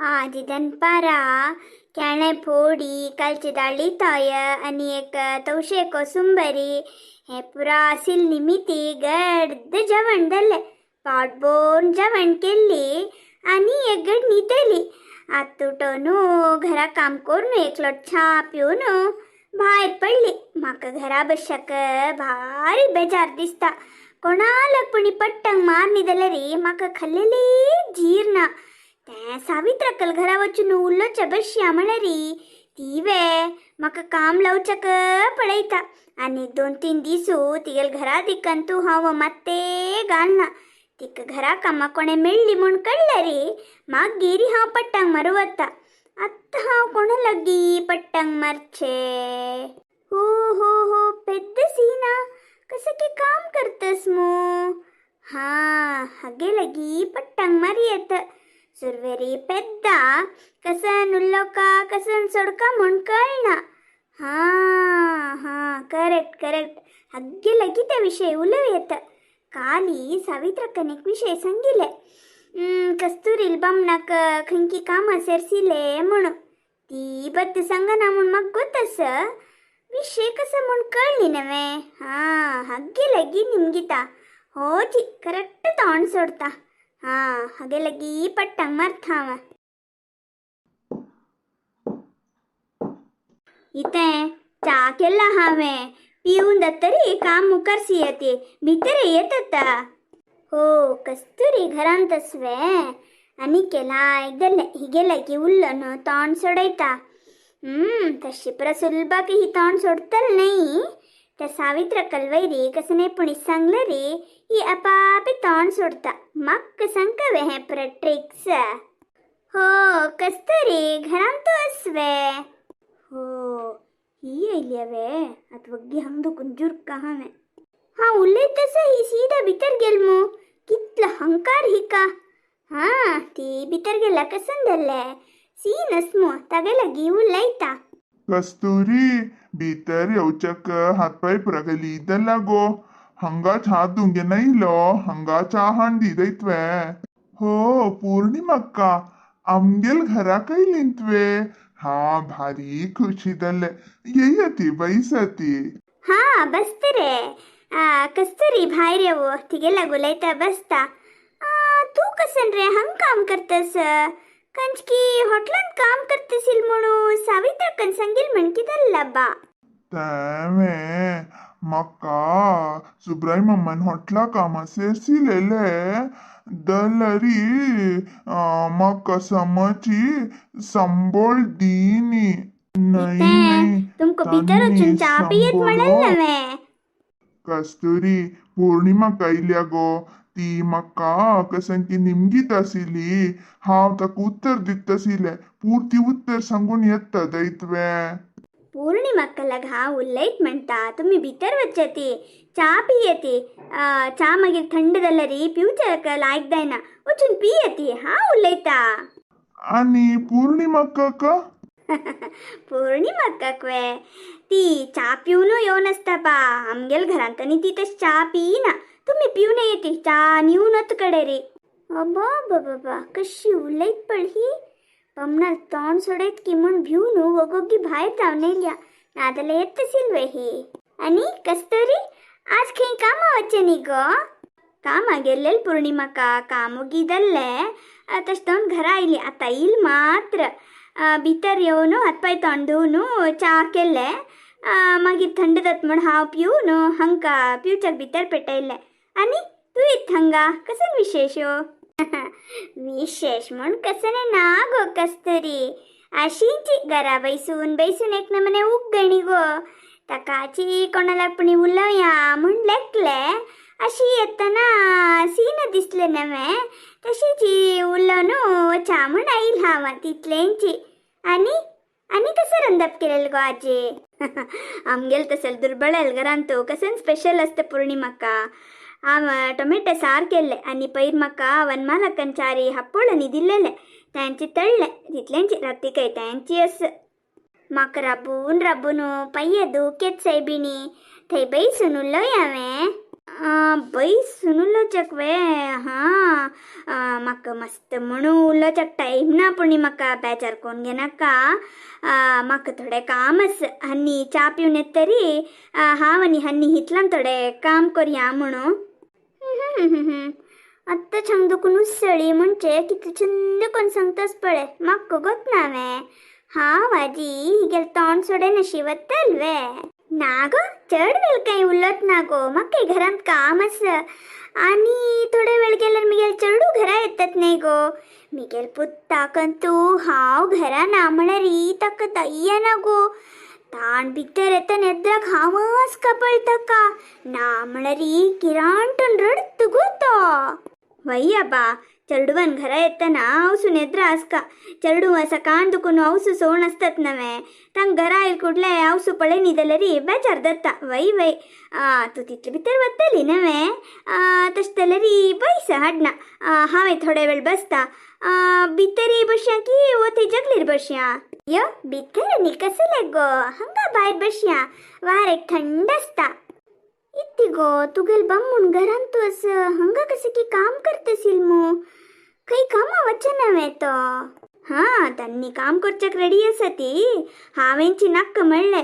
आजी दनपारा केळें फोडी कालची दाळी तोय आनी एक तवशे कोसुंबरी हें पुरा आसिल निमिती गर्द जेवण जालें. पोट भरून जेवण केल्ली आनी एक गड न्हिदली. आतां उठोवन घरा काम करून एक लोट च्या पिवन भायर पडली. म्हाका घरा बश्याक भारी बेजार दिसता. कोणाक पुणी पट्टंग मारनी जाल्यार म्हाका खाल्लेली जीर ना. तें सावित्रकल घरा वचून उलोवच्या बशया म्हळ्यार ती वे म्हाका काम लावच्याक पळयता. आनी 2-3 दीस तिगेल घरा दिकन तूं हांव मात्ते घालना. तिका घरा कामाक कोणें मेळ्ळी म्हूण कळ्ळें रे मागीर हांव पट्टांग मारू वता. आतां हांव कोणा लागीं पट्टांग मारचे? हो हो हो पेद्द सीना कसं की काम करतस मू? हां हागे लागीं पट्टांग मारी येत. सुरवेरी पेद्दा कसन उल्लोका कसन सोडका म्हूण कळना. हां हां करेक्ट करेक्ट हागे लागीं त्या विशय उलोवं येता. काली सावित्रक्कन एक विशय सांगिल्ले कस्तुरील बामणाक खंयची कामां सेरसिले म्हणून. ती बद्द सांगना म्हूण म्हाका गोत आसा. विशय कसो म्हूण कळ्ळी नवे. हां हागे लागीं निमगिता होची करेक्ट तोंड सोडता. हां हागे लागीं पट्टांग मारता हांव. इतें च्या केला हांवें पिवन जातरी काम मुखार सियती भितर येत. हो कस्तुरी घरांत आसवे आनी केला एकदां हिगे लागीं उरलो न्हू तोंड सोडयता. तशी परस सुलभाक ही तोंड सोडतल न्हय. त्या सावित्रकल वैरी कसं पुणी सांगलं रे ही आपापी तोंड सोडता. म्हाका सांगकावे हें परत ट्रिक्स. हो कस्तुरी घरांत तूं आसवे? हो ही येयली वे आतां वग्गी हांग दुखून जुरका हांवें. हांव उलयत तसो ही सीधा भितर गेल मू. कितलो हंकार हिका. हां ती भितर गेल्या कसन जाल्लें सीन आस मू तागे लागीं उलयता. कस्तुरी भितर येवच्याक हातपाय प्रगली गो. हंगा च्या धुंगे नायलो हंगा च्या हाण दिदयत्वे. हो पौर्णिमक्का आमगेल घरा कैलींत्वे. हा भारी खुशी जाल्ले येयती बैसती. हां बसता रे. कस्तुरी भायर येवो तिगे लागू उलयता बसता. तूं कसन रे हंग काम करतस? कंचकी हॉटलांत काम करतसील म्हणून सावित्रक्कन सांगील म्हण कितें बा. तेवें म्हाका सुब्राय मम्मान हॉटला कामा सेरसिलेले दलरी म्हाका समची संबोळ दीनी न्हय न्हय. तुमकां भितर वचून च्या पियेत म्हणलें हांवें. कस्तुरी पौर्णिमा कायल्या गो. ती म्हाका कसंकी निमगीत आशिल्ली. हांव ताका उत्तर दित आशिल्लें पुर्ती उत्तर सांगून येता दैत्वे. पौर्णिमाक्का लाग हांव उलयत म्हणटा तुमी भितर वचती च्या पियेती. च्या मागीर थंड जाल्यार पिवच्याक लायक जायना. वचून पियेती हांव उलयता. आनी पौर्णिमाक्का? पौर्णिमाक्काक वे ती च्या पिवन येवन आसता बा. आमगेल घरांत आनी ती तशी च्या पिना. तुमी पिवन येती च्या निवन कडे रे. अबा बाबा कशी उलयत पळ ही. बमणाल तोंड सोडयत की म्हूण भिवन वगोगी भायर धांवन येयल्या. नाजाल्यार येत सिल्वे ही. आनी कस्तुरी आज खंय कामा वचचें न्ही गो? कामा गेल्लेल पौर्णिमाका काम वगी जाल्लें तशें जावन घरा आयली. आतां येयल मात्र भितर येवन हातपाय तोंड धुवन च्या केल्लें. मागीर थंड जाता म्हूण हांव पिवन हांकां पिवच्याक भितर पेटयल्लें. आनी तूं येत हांगा कसन विशेश? विशेश म्हूण कसने ना गो कस्तुरी. अशींची घरा बैसून बैसून एक नमने उगणी गो. ताकाची कोणाला पुणी उलोवया म्हूण लेखले. अशी येतना सीन दिसले नवे तशीची उलोवन वचा म्हूण आयल हांव तितलेंची. आनी आनी कसं रंदप केलेलं गो आजी? आमगेल तसेल दुर्बळेल घरांत कसन स्पेशल आसता पौर्णिमाका. हांव टೊಮೆಟೊ सार केल्ले आनी पयर म्हाका वनमालक्कन चारी हप्पोळणी दिल्लेले तांचे तळ्ळे तितलेंची रातीकय तांची आस. म्हाका राबून राबून पांये दुखेत सायबिणी. थंय बैसून उलोय हांवें. बैसून उलोवच्याक वे हां म्हाका मस्त म्हणून उलोवच्याक टायम ना पूण म्हाका बेजार कोण घेनाका. म्हाका थोडें काम आसा आनी च्या पिवन येतरी हांव आनी हन्नी हितल्यान थोडें काम करया म्हणून. आत्तां छांग दुखून उसळी म्हणजे कितले चंद कोण सांगतास पळय म्हाका गोत ना वे. हांव आजी हिगेल तोंड सोडे नशी वतल वे. ना गो चड वेळ कांय उलत ना गो, म्हाका घरांत काम आसा आनी थोडे वेळ गेल्यार मिगेल चेडू घरा येतात न्ही गो. मिगेल पुत्ताक तूं हांव घरा ना म्हळ्यार ताका दयना गो. ताण भितर येता नेद्राक हांवच कपळ ताका ना म्हळ्यार किरांटून रडत गो तो. वయ్य बा चेडवान घरा येतना हांव नेद्रा आसका. चेडू सकाळ दुखून हौसू सोण आसतात नवे तांक घरा आयल कुडले हांवसू पळय न्ही जाल्यार बेजार जाता. वय वय तूं तितले भितर वतली नवे तशें जाल्यार बैस हाडना हांवें थोडे वेळ बसता. भितर बसया की वो जगलीर बसया? यो भितर न्ही कसले गो, हांगा भायर बसया, वारेक थंड आसता. इत्ती गो तुगेल बामूण घरांत तूं असं हांगा कशें की काम करतशील मू? खंय कामा वचना वे तो? हां तांणी काम करच्याक रेडी आसा ती. हांवेंची नाक्क म्हणलें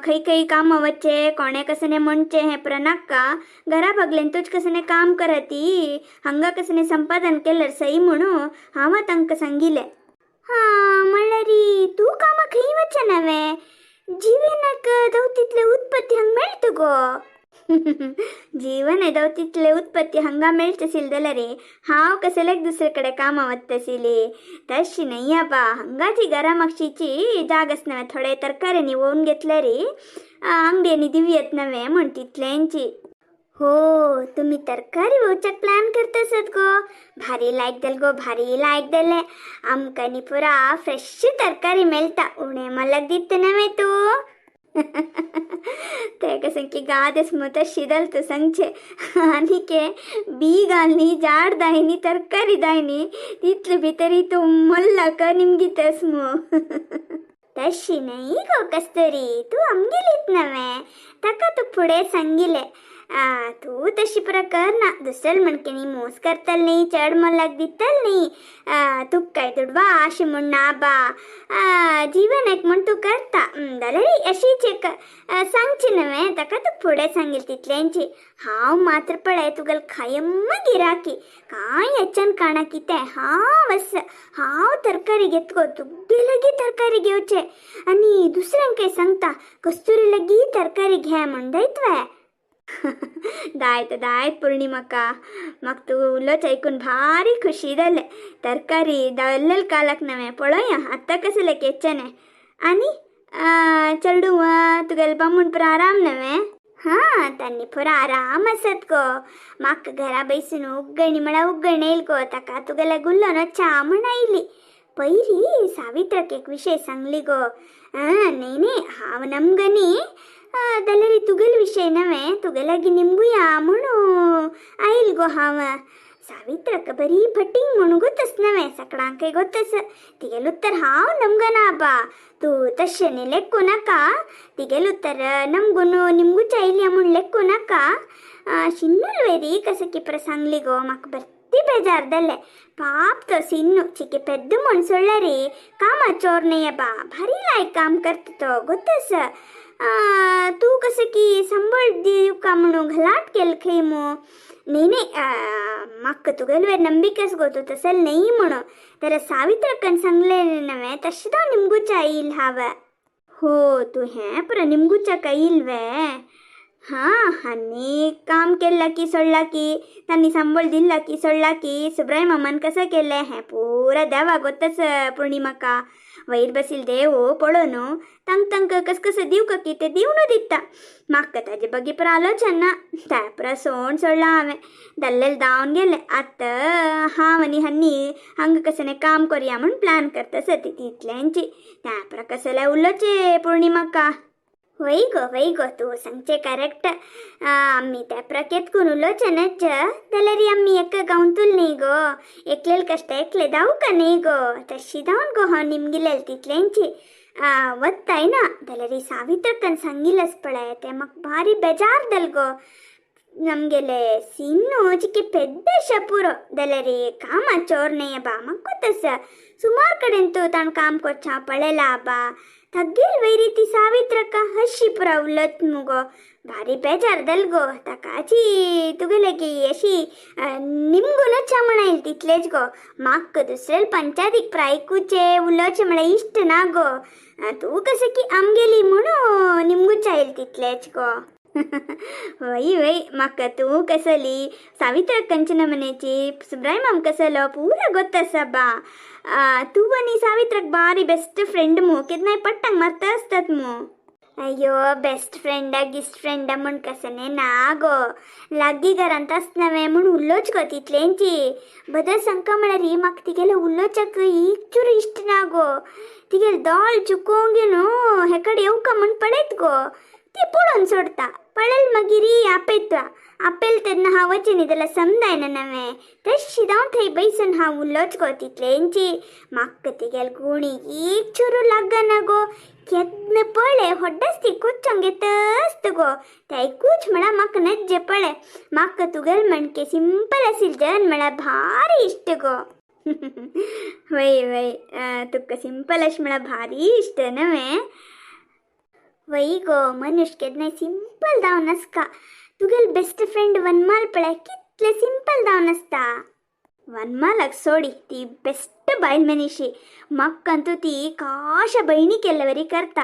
खंय खंय कामां वचचें कोणें कसने म्हणचें हें पुरा नाक्का. घरा बगलेन तुज कसने काम करती हांगा कसने संपादन केल्यार सही म्हणून हांव तांकां सांगिलें. हां म्हणल्यार तूं कामां खंय वचना वे? जीवनाक दवतितले उत्पत्ती हांगा मेळटा गो. जीवन दवतितले उत्पत्ती हांगा मेळटा जाल्यार हांव कसलेक दुसरे कडेन कामां वतशिली. तशी न्हय आबा, हांगाची घरा मागशीची जाग आस नवे थोडे तरकाऱ्यांनी वोवन घेतल्यार अंगडियांनी दिवयेत नवे म्हण तितल्यांची. हो तुम्ही तरकारी वोवच्याक प्लॅन करतासत गो, भारी लायक जाल गो, भारी लायक जालें. आमकां न्ही पुरा फ्रेश तरकारी मेळटा. उणें मोलाक दिता नवे तूं? ते कसं की गादेस मग तशी जाल तूं सांगचें. आनीक बी घालनी झाड दायनी तरकारी दायनी तितले भितर तूं मोल्लाक निमगितस मू. तशी न्हय गो कस्तुरी, तूं आमगेलीत नवे ताका तूं फुडें सांगिलें. तूं तशी पुरा करना दुसरेल म्हणके मोस करतल न्ही, चड मोलाक दितल न्ही. तुका काय दुडवा अशें म्हूण ना बा, जीवन एक म्हूण तूं करता जाल्यार अशीच एक सांगचें नवे ताका तूं फुडें सांगील तितल्यांची. हांव मात्र पळय तुगेल कायम गिराकी कांय हेच्यान काणा कितें हांव आसा. हांव तरकारी घेत गो तुगे लागीं तरकारी घेवचें आनी दुसऱ्यांकय सांगता कस्तुरी लागीं तरकारी घे म्हण दायत वे. दायत दायत पूर्णिमाका, म्हाका तूं उलोवचें आयकून भारी खुशी जालें. तरकारी दावल्लेल कालाक नवें पळोवया आतां कसलें केचें. आनी चेडूं तुगेले बामूण पुरा आराम नवें? हां तांणी पुरा आराम आसत गो. म्हाका घरा बैसून उग्गणी म्हळ्यार उग्गण येयल गो. ताका तुगेल्या गुल्लोन च्या म्हण आयली. पयली सावित्राक एक विशय सांगली गो. आं न्हय न्हय हांव नमगो न्ही जाल्यार तुगेलो विशय नवे तुगे लागीं निमगुया म्हणून आयल गो हांव. सावित्राक बरी फटींग म्हणून गोतस नवे सकडांकय गोतस. तिगेलो उत्तर हांव नमगना बा, तूं तशें न्ही लेखूं नाका. तिगेलो उत्तर नमगून निमगुच्या आयल्या म्हूण लेखूं नाका. शिन्नूल वेरी कसं की पुरा सांगली गो. म्हाका बरी बेजार जालें. पाप तो सिन्नू चिके पेद्द म्हूण सोडल्यार कामा चोर न्हय बा, भारी लायक काम करता तो गोतस. तूं कसं की संबळ दिवका म्हणून घलाट केल खंय मू? न्ही न्ही म्हाका तुगेले ನಂಬಿಕೆ गो, तूं तसले न्ही म्हणून. तर सावित्रकन सांगलें नवें तशें तो निमगुच्या येयल हांव. हो तूं हें पुरा निमगुच्या येयल वे? हां आनी काम केल्ला की सोडला की तांणी सांबळ दिल्ला की सोडला की सुब्राय मामान कसं केलें हें पुरा देवा गोतच पूर्णिमाका. वयर बसील देव पळोवन तांक तांकां कस कसं दिवका की तें दिवन दिता. म्हाका ताजे बगी पुरा आलोचन ना. त्या पुरा सोण सोडला हांवें. दल्लेल धांवन गेलें. आतां हांव आनी हन्नी हांगा कसलें काम करया म्हूण प्लॅन करता सती तितल्यांची. त्या पुरा कसलें उलोवचें पूर्णिमाका. वय गो वय गो तूं सांगचें करेक्ट. आमी त्या प्रकेत उलोवचें न्हय जाल्यार आमी एका गांवतूल न्ही गो, एकलेल कश्ट एकले धांवका न्ही गो. तशी धांवन गो हांव निमगिलेल तितल्यांची. वत्ताय ना जाल्यार सावित्रकन सांगिलस पळय तें म्हाका भारी बेजार जाल गो. ನಮಗೆಲೆ ಸಿನ್ನು ಚಿಕ್ಕಿ ಪೆದ್ದ ಶಪೂರೋ ದಲರಿ ಕಾಮ ಚೋರ್ನೆಯ ಬಾ ಮಕ್ಕೊತ್ತಸ ಸುಮಾರು ಕಡೆಂತೂ ತಾನು ಕಾಮ್ ಕೊಚ್ಚ ಪಳೆಲಾಬ ತಗ್ಗಿಲ್ ವೈರೀತಿ ಸಾವಿತ್ರಕ್ಕ ಹಶಿಪುರ ಉಲ್ಲತ್ ಮುಗೋ ಭಾರಿ ಬೇಜಾರ್ದಲ್ಗೋ ತಕಾಚಿ ತುಗಲಗಿ ಅಶಿ ನಿಮ್ಗೂ ಚಮಣ ಇಲ್ ತಿತ್ಲೇಜ್ಗೋ ಮಕ್ಕ ದುಸ್ರೆಲ್ ಪಂಚಾದಿಕ್ ಪ್ರಾಯ್ಕೂಚೆ ಉಲ್ಲೋಚೆ ಮಳೆ ಇಷ್ಟ ನಾಗೋ ತೂಕಸಕ್ಕಿ ಅಮ್ಗೆಲಿ ಮುಣು ನಿಮ್ಗೂ ಚ ಇಲ್ ತಿತ್ಲೇಜ್ಗೋ. वय वय म्हाका तूं कसली सावित्रा कंचना मनेची सुब्राय माम कसलो पूरा ಗೊತ್ತಸ ಬಾ. तू आनी सावित्राक बारी बेस्ट फ्रेंड मू, केन्नाय पट्टांक मारता आसतात मू. ಅಯ್ಯೋ ಬೆಸ್ಟ್ ಫ್ರೆಂಡ ಗಿಸ್ಟ್ ಫ್ರೆಂಡ म्हण कसने ना गो, लागीं घरांत आसनावे म्हूण उलोच गो तितलेंची. बदल सांगका म्हळ्यार ही म्हाका तिगेले उलोवच्याक एक चूर इश्ट ना गो. तिगेले दोळ चुकोवंक न्हू हेकडे येवका म्हूण पळयत गो, ती पळोवन सोडता. पळयल मागीर आपयता, आपयल तेन्ना हांव वचीन न्ही जाल्यार समजायना नवें तशी जावन थंय बैसून हांव उलोच गो तितलेंची. म्हाका तिगेले गुण एक चुरू लागना गो, केन्ना पळय होड्डाच ती कोच्चोंक घेता गो. तेकूच म्हळ्यार म्हाका नज्जे पळय, म्हाका तुगेल म्हणके सिंपल आशिल्ल जन म्हळ्यार भारी इश्ट गो. वय वय तुका सिंपल अशें म्हळ्यार भारी इश्ट न्हय? वय गो मनुष्य केन्नाय सिंपल जावन आसका. तुगेल बेस्ट फ्रेंड वनमाल पळय कितले सिंपल जावन आसता. वनमालाक सोडी ती बेस्ट बायल मनीशी, म्हाका ती काशा भयणी केल्ले वरी करता.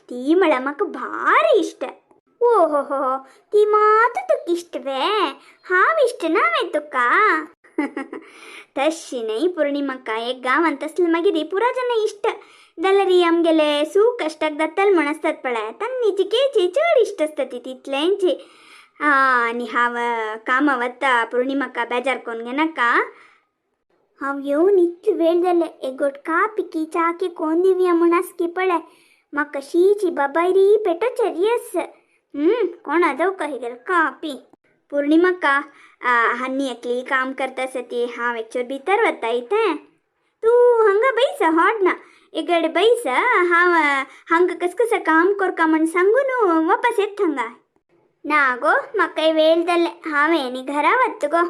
ती म्हळ्यार म्हाका भारी इश्ट. ओहो हो ती मात तुका इश्ट वे, हांव इश्ट ना वे तुका? तशी न्हय पूर्णिमाका, एक गांवांत तसले मागीर पुरा जाणां इश्ट जाल्यार आमगेले सूख कश्टाक जातले म्हण आसतात पळय, तांणी चिकेची चड इश्ट आसता ती तितलेंची. आनी हांव कामां वता पूर्णिमाका, बेजार कोन्न घेनाका. हांव येवन इतलो वेळ जाले, एक गोट कापी की च्या की कोन दिवया म्हूण आसकी पळय. म्हाका शीची बाबायरी पेटोचेर येस. कोणा जावं कही कापी. पूर्णिमाका हन्नी एकली काम करता ती, हांव एकचोर भितर वता इतें, तूं हांगा बैस हॉड ना इगड बैस, हांव हांगा कस कसं काम करका म्हण सांगून वापस येत हांगा. ना गो म्हाका वेळ जाले, हांवें आनी घरा वता गो.